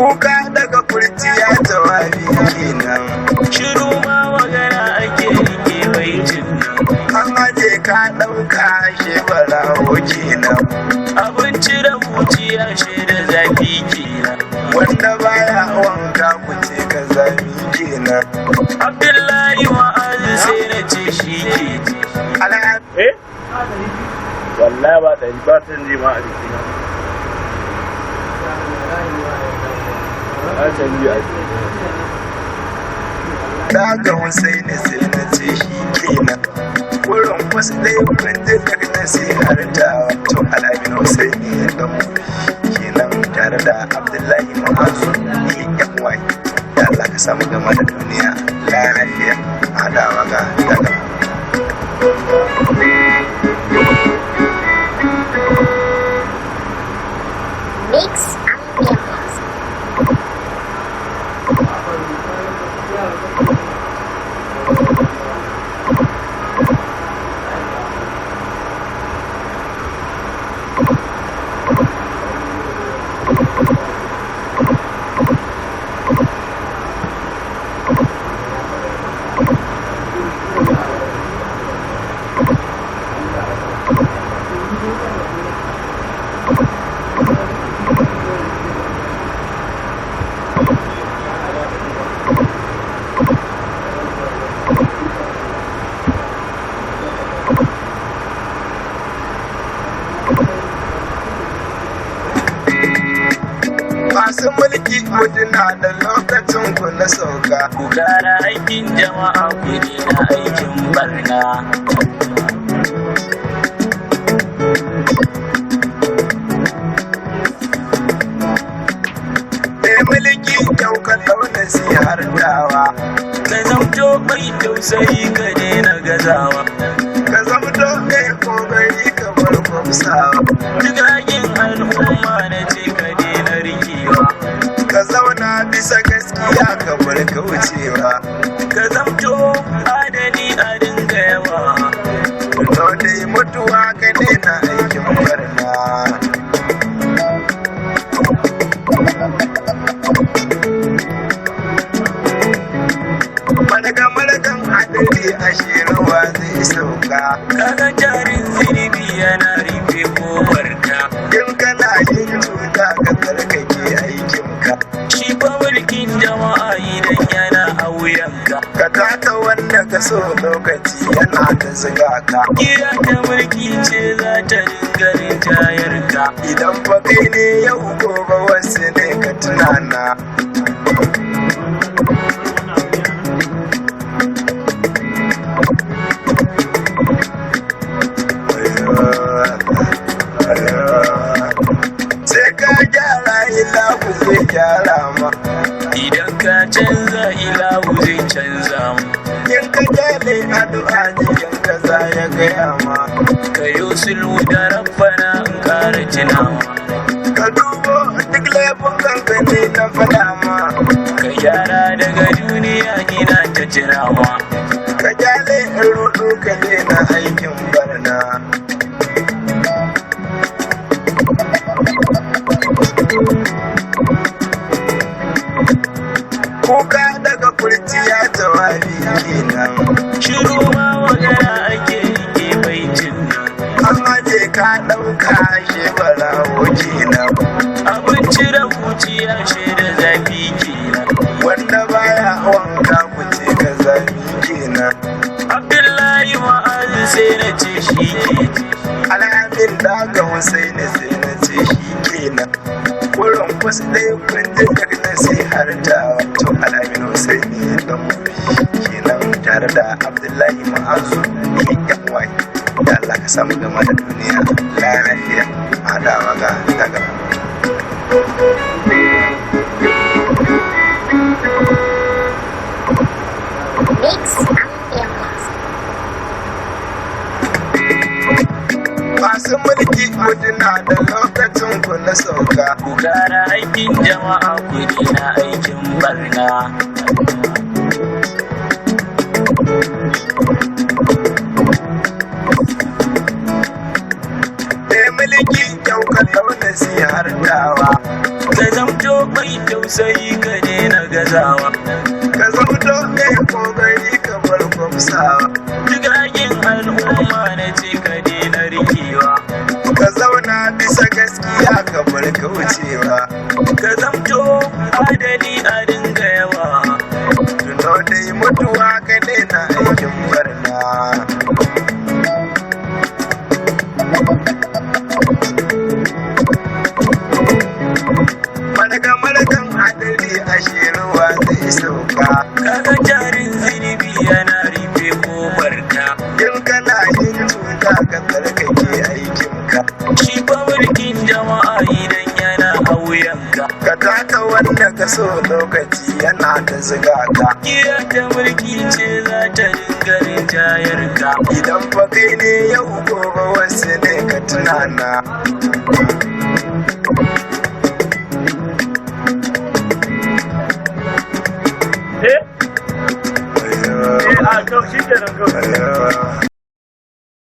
Kuka daga kurciya jawabi kenan. Shiru ma magana ake rike baitin nan. An aje ka ɗauka shebarawo kenan. Abinci da muciya shi da zafi kenan. Wanda baya wanka ku ce ka zami kenan. Abdullahi Ma'azu sai na ce shi ke. Alhaji Eh? Wallahi ba ɗari ba canji ma a jikina. Ba canji a jikina. Daga Husaini sai na ce shi kenan. Wurin wasu ɗaya kun ji daga nasihar ta to Al'amin Husaini dan kenan tare da Abdullahi Ma'azu EMY. Da Allah ka samu gama da duniya lafiya. Adawa ga daga. Mix Ambience. Masu mulki mutuna da lokacin ku na sauka. Ku kara aikin jama'a ku daina aikin barna. Mai mulki yau ka ɗau nasihar tawa. Ka zamto mai tausayi ka daina gazawa. Ka zamto kai kokari ka bar kwamsawa. Duk haƙin al'umma na ce ka daina rikewa. Ka zauna bisa gaskiya ka bar kaucewa. Ka zamto adali a dinga yawa. To dai mutuwa ka daina aikin barna. Marga margan hadari a ruwa zai sauka. Kaga jarin zunubi yana rufe kofarka. In kana yin cuta ka tsarkake aikinka. Shi fa mulkin jama'a idan yana a wuyanka. Ka taka wanda ka so lokaci yana ta zuga ka. Giya ta mulki ce za ta dinga rinjayarka. Idan fa kai ne yau gobe wasu ne ka tunana. Sai ka gyara ilahu zai gyara ma. Idan ka canza ilahu zai canza mu. In ka gyale addu'a jikin ka za ya gaya ma. Ka yi sulhu da rabbana in ƙara tunawa. Ka dubo duk laifin kanka ne na faɗa ma. Ka gyara daga duniya ina ta jirawa. Ka gyale in rudu ka daina aikin barna. Kuka daga kurciya jawabi kenan. Shiru ma magana ake rike baitin nan. An aje ka ɗauka shebarawo kenan. Abinci da muciya shi da zafi kenan. Wanda baya wanka ku ce ka zami kenan. Abdullahi Ma'azu sai na ce shi ke. Alhamin daga Husaini sai na ce shi kenan. Wurin wasu ɗaya kun ji daga nasihar ta to Alhamin Husaini dan kenan tare da Abdullahi Ma'azu EMY. Da Allah ka samu gama da duniya lafiya. Adawa ga daga. Mix Ambience. Masu mulki mutuna da lokacin ku na sauka. Ku kara aikin jama'a ku daina aikin barna. Mai mulki yau ka ɗau nasihar tawa. Ka zamto mai mai tausayi, ka daina gazawa. Ka zauto kai kokari, ka bar kwamsawa. Jigagen al'umma na ce ka daina rikewa. Ka zauna bisa gaskiya, ka bar kaucewa. Ka zamto adali, a dinga yawa. Tuno dai mutuwa, ka daina aikin barna. Marga margan adali, a ruwa zai sauka. Kaga jarin zunubi yana rufe kofarka. In kana yin cuta, ka tsarkake aikinka. Shi fa mulkin jama'a idan yana a wuyanka, Ka taka wanda ka so, lokaci yana ta ziga ka. Giya ta mulki ce za ta dinga rinjayar ka. Idan fa kai ne yau, gobe wasu ne, ka tunana. Eh, a to shi kenan kawai.